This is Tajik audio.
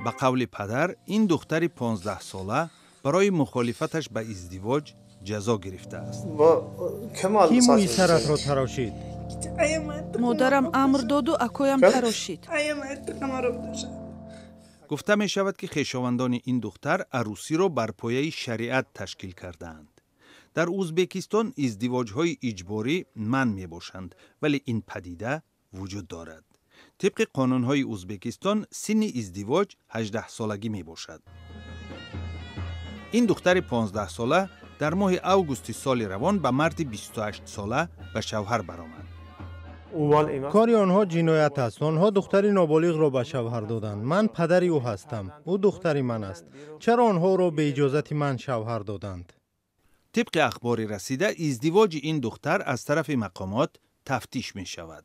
Ба қавли падар, ин духтари 15-сола барои мухолифаташ ба издивоҷ ҷазо гирифтааст. Кӣ мӯи саратро тарошид? Модарам амр доду акоям тарошид. Гуфта мешавад, ки хешовандони ин духтар арӯсиро бар пояи шариат ташкил кардаанд. Дар Ӯзбекистон издивоҷҳои иҷборӣ манъ мебошанд, вале ин падида вуҷуд дорад. Тибқи қонунҳои Ӯзбекистон, синни издивоҷ 18-солагӣ мебошад. Ин духтари 15-сола дар моҳи августи соли равон ба марди 28-сола ба шавҳар баромад. Кори онҳо ҷиноят аст. Онҳо духтари ноболиғро ба шавҳар доданд. Ман падари ӯ ҳастам, ӯ духтари ман аст. Чаро онҳо ӯро бе иҷозати ман шавҳар доданд? Тибқи ахбори расида, издивоҷи ин духтар аз тарафи мақомот тафтиш мешавад.